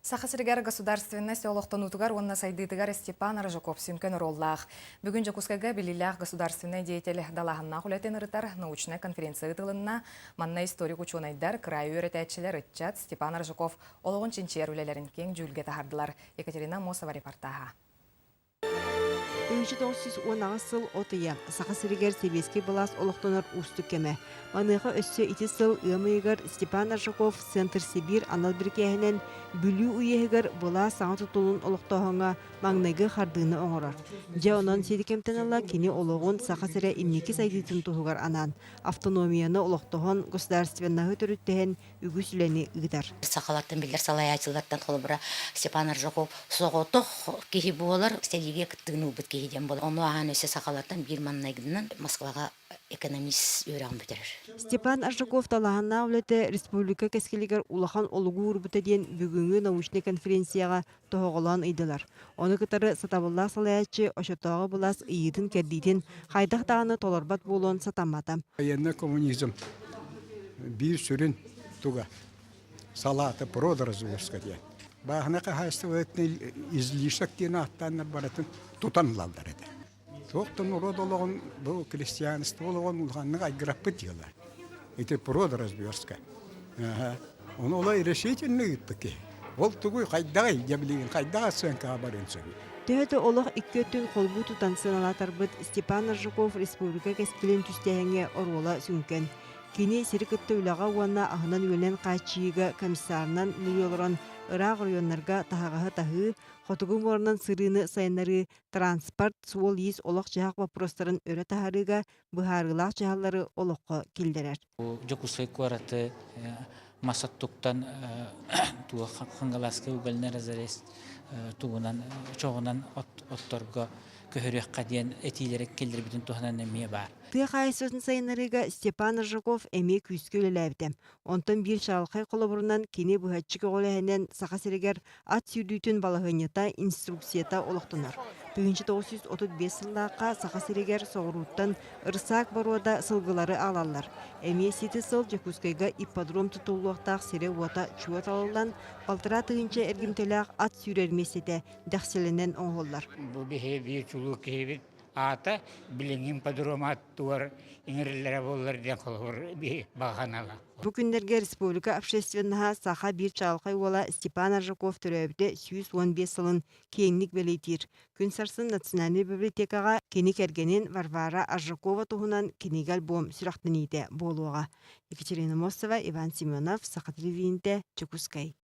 Саха сиригэр государственность олохтонуутугар уонна сайдыытыгар Степан Аржаков сүҥкэн оруоллаах. Бүгүн Дьокуускайга биллиилээх государственнай деятель далааһыннаах үлэтин ырытар научнай конференция ыытылынна. Манна историк-учуонайдар, кыраайы үөрэтээччилэр, ыччат Степан Аржаков олоҕун чинчийэр үлэлэрин киэҥ дьүүлгэ таһаардылар. Екатерина Аммосова репортаһа. 1918 сыл от ыйа Саха сиригэр сэбиэскэй былаас олохтонор уустук кэмэ. Маныаха өссө ити сыл ыам ыйыгар Степан Аржаков Центр Сибирь анал бирикээһинэн Бүлүү уеһыгар былаас саҥа тутулун олохтооһуҥҥа маҥнайгы хардыыны оҥорор. Дьэ онон сити кэмтэн ыла кини олоҕун Саха сирэ инники сайдыытын туһугар анаан, автономияны олохтоһон, государственноһы төрүттэһэн үгүс үлэни ыытар. Сахалартан биллэр салайааччылартан холобура Степан Аржаков соҕотох киһи буолар, сэриигэ кыттыыны ылбыт киһи диэн буолар. Ону ааһан өссө сахалартан биир маннайгынан Москваҕа экономист үөрэҕин бүтэрэр. Степан Аржаков талааннаах үлэтэ республика кэскилигэр улахан олугу уурбута диэн бүгүҥҥү научнай конференцияҕа тоһоҕолоон ыйдылар. Ону кытары сатабыллаах салайааччы оччотооҕу былаас ыйыытын-кэрдиитин хайдах даҕаны толорбот буолуон сатаммата. Военный коммунизм биир сүрүн туга салаата продразверстка диэн. Бааһына хаһаайыстыбатын излишек диэн ааттааннар барытын тутан ылаллар этэ. Туох да норуот олоҕун бу крестьянство олоҕун улаханнык айгыраппыт дьыала. Ити продразверстка. Ону олой решительно ыыппыт киһи. Ол тугуй хайдаҕый дьэ билигин хайдах оценкаҕа барыан сөбүй? Төһө да олох икки өттүн холбуу тутан сыаналаатарбыт Степан Аржаков республика кэскилин түстэһиҥҥэ оруола сүҥкэн. Кини сири кытта үлэҕэ уонна аһынан-үөлүнэн хааччыйыыга комиссарынан үлэлии олорон ыраах оройуоннарга таһаҕаһы таһыы, хотугу муоранан сырыыны сайыннарыы, транспорт, суол-иис, олох-дьаһах боппуруостарын өрө таһаарыыга быһаарыылаах дьаһаллары олоххо киллэрэр. Дьокуускай куораты мас оттуктан туох Хангаласскай угольный разрез тугунан чоҕунан отторго көһөрүөххэ диэн этиилэри киллэрбитин туһунан эмиэ баар. Тыа хаһаайыстыбатын сайыннарыыга Степан Рыжаков эмиэ күүскэ үлэлээбитэ. Онтон биир чаҕылхай холобурунан кини быһаччы көҕүлэһинэн Саха сиригэр ат сүүрдүүтүн балаһыанньата, инструкцията олохтонор. 1935 сыллаахха Саха сиригэр соҕурууттан ырсаак боруода сылгылары аҕалаллар. Эмиэ сити сыл Дьокуускайга ипподром тутуллуохтаах сирэ-уота чуо талыллан, балтараа тыһыынча эргимтэлээх ат сүүрэр миэстэтэ дэхсилэнэн оҥоһуллар. Бу биһи биир чулуу киһибит аата билиҥҥи ипподром аттыгар иҥэриллэрэ буоллар диэн холобур баҕаналаах. Бу күннэргэ республика общественноһа саха биир чаҕылхай уола Степан Аржаков төрөөбүтэ 115 сылын киэҥник бэлиэтиир. Күн сарсын Национальнай библиотекаҕа кини кэргэнин Варвара Аржакова туһунан кинигэ-альбом сүрэхтэниитэ буолуоҕа. Екатерина Мостова, Иван Семенов, Саха телевидениетэ, Дьокуускай.